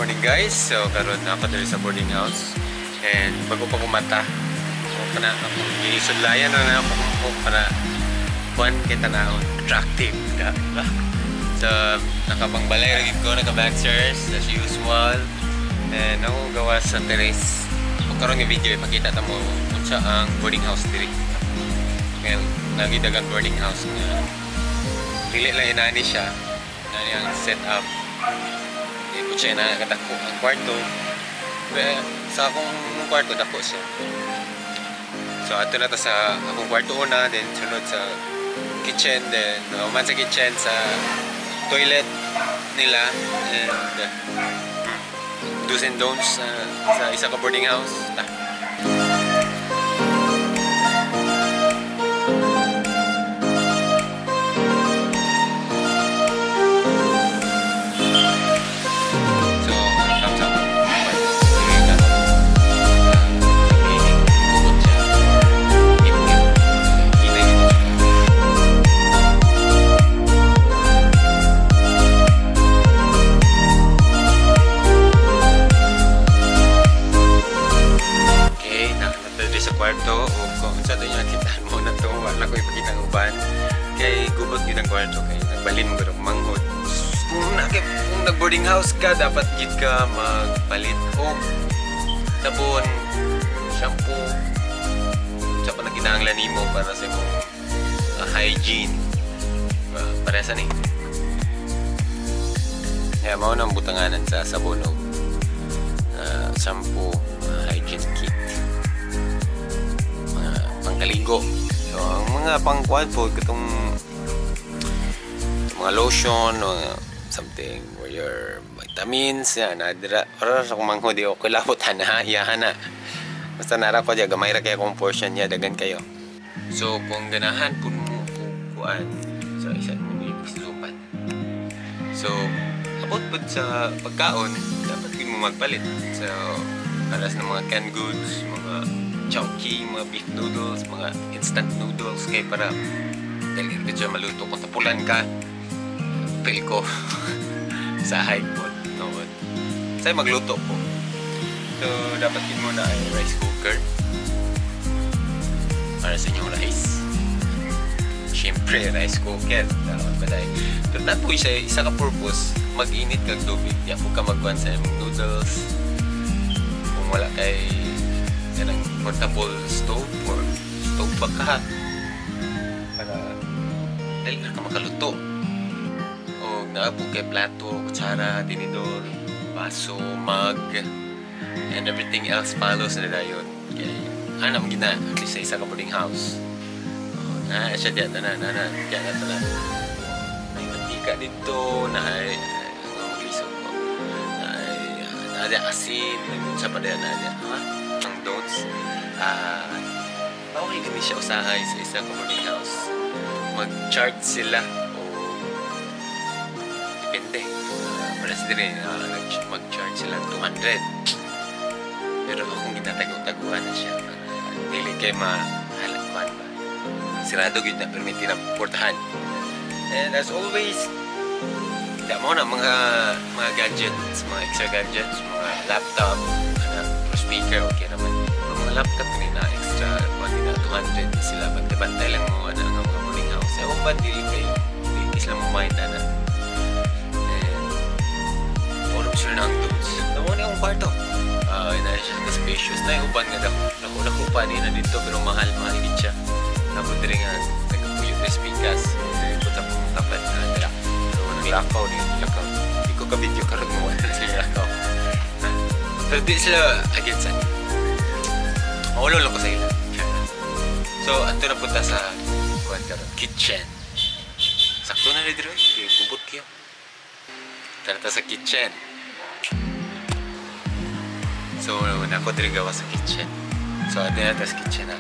Morning guys. So karon na ako diri sa boarding house and bago pa kumata. So kana akong giisudlayan na ako para kuan kay tanawon attractive da ba. So nakapangbalay ra gid ko, naka-boxers as usual. And ako gawa sa terrace. Kung karon nga video ipakita ta mo unsa ang boarding house diri. Ngayon nagidagang boarding house nga dili lang inani siya. Inani ang setup. Hindi po siya nakakadako ang kwarto. Pero sa akong kwarto, dako siya. So, ato na to sa akong kwarto una, then sunod sa kitchen, then man sa kitchen, sa toilet nila, and do's and don'ts sa isa ka boarding house. Ta. Kwarto o kung sa ito yung nakitaan mo na ito, wala ko ipakita ang uban kay gubot yun ang kwarto kay nagbalin mo ganun manghod. Kung nag boarding house ka, dapat gid ka magpalit og sabon, shampoo, sa pa nagkinahanglan nimo para sa imong hygiene. Parehas ni kaya mao nang butanganan sa sabon og shampoo, hygiene kit, pangkaligo. So, ang mga pangkuan po, itong mga lotion, something for your vitamins, yan, nadira. Para sa kumangho, di okay labot, hana, iyahan na. Basta nara ko dyan, gamay ra kaya akong portion niya, dagan kayo. So, kung ganahan po mo kuan, so, isa mo isusupan. So, about po sa pagkaon, dapat din mo magpalit. So, para sa mga canned goods, mga chowking, mga beef noodles, mga instant noodles kay para dali rin siya maluto kung tapulan ka. Feel ko sa high po. No, sa'yo magluto po. So, dapat yun muna ay rice cooker para sa inyong rice. Siyempre, rice cooker. Dapat ba tayo? Pero na po isa ka purpose, mag-init kag tubig. Di ako ka magkuhan sa imong noodles. Kung wala kay ng portable stove or stove pa ka para dali ka makaluto. O naabog kay plato, kutsara, tinidor, baso, mug, and everything else follows na dayon. Kaya ano mo gina, at least sa isa ka boarding house. O, na siya diya na na na diya na tanan. May mantika dito, na ay maglisod ko. Na ay na asin, sa pa diya na diya. Ha? Ang don'ts, okay din siya usahay sa isang boarding house. Mag-chart sila o depende. Para sa dire, mag-chart sila 200. Pero akong ginatago-taguan na siya para dili kay mahalakman ba. Sirado gyud na pero may tinaportahan. And as always, damo na mga gadgets, mga extra gadgets, mga laptop, speaker, okay naman. Pero mga laptop ni na extra, kung na 200 sila, bantay-bantay lang mo ano, ang mga boarding house. Sa uban, dili kayo, dili sila mo mind na. And, all sure na ang dudes. Naman yung kwarto. Na siya ka-spacious na yung uban nga dako. Naku-naku pa ni na dito, pero mahal-mahal gid siya. Tapos diri nga, nagpuyot na speakers. Diri po sa tapat na dira. Pero naglakaw ni lakaw. Di ko ka-video karon mo wala sila lakaw. Pero di sila against ano. Maulo lang ko sa ila. So, anto na punta sa kitchen. Sakto na rin dito. Gubot kayo. Tara ta sa kitchen. So, nako diri gawa sa kitchen. So, ato na ta sa kitchen na.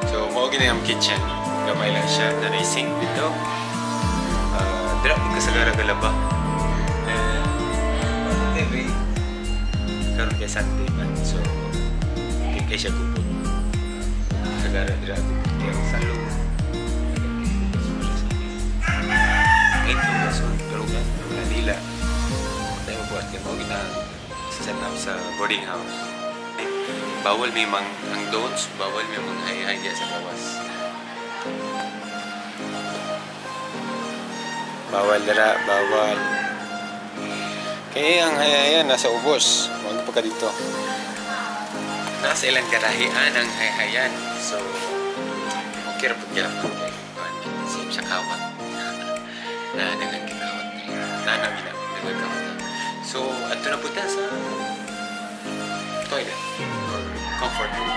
So, mao gini ang kitchen. Gamay lang siya na sink dito. Dira po kasagara galaba. TV. Karon kay Sunday man. So, di kay siya gubot. lugar dira ang salon. Ito so pero kanila tayo buhat kay mao gina set up sa boarding house. Bawal may mang ang don'ts, bawal may mang hay-hay diya sa gawas. Bawal dira, bawal. Kaya ang hay-hayan nasa ubos. Wag pa ka dito. Nasa ilang garahian ang hay-hayan. So okay ra pud gyapon kay same sa kawat. Na daghan kay kawat. Na gina daghan kawat. So adto na pud ta sa toilet or comfort room.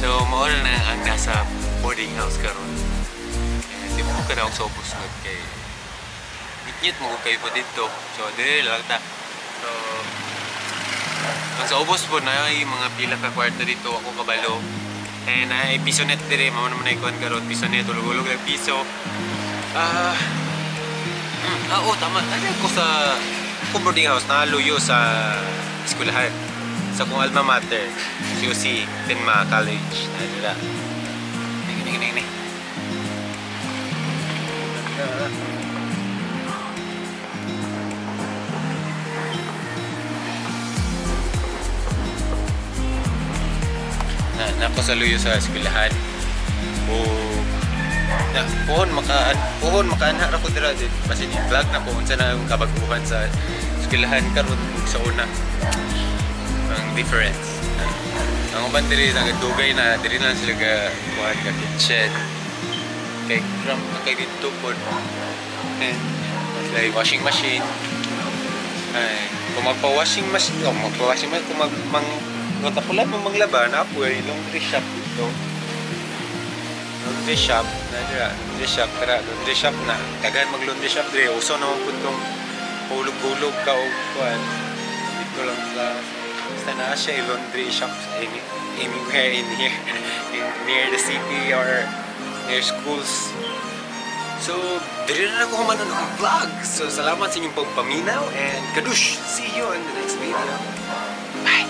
So, mauna na ang nasa boarding house karon. Di mo ko kanaog sa ubos ngot kay ngit mo ko kayo po dito. So, dili lang ta. So, ang sa ubos po na ay mga pila ka kwarto dito ako kabalo. And ay piso net dire, mao naman ay kuan karon piso net ulog-ulog lang piso. Oo, tama. Ay ko sa akong boarding house na luyo sa eskwelahan. Sa kong alma mater, COC, Tenma College. Nandila. Ni. Na ako sa luyo sa eskwelahan. O na pohon makaanha ra ko dira din. Basin i-vlog na ko unsa na ang kabaguhan sa eskwelahan karon ug sa una. Ang difference. Ang uban diri nagadugay na diri na sila ga kuan ka kitchen. Kay cramp na kay dito pod. And like washing machine. Ay, kung magpa-washing machine, oh, magpa-washing machine kung mag mang ngatapulan mo manglaba na po ay laundry shop dito. Laundry shop na dira, laundry shop tara, laundry shop na. Daghan mag laundry shop diri, uso naman pud tong hulog-hulog ka og kuan. Dito lang sa basta na siya laundry shop anywhere in here, in, near the city or near schools. So, diri na ako humanon ang vlog. So, salamat sa inyong pagpaminaw and kadush! See you in the next video. Bye!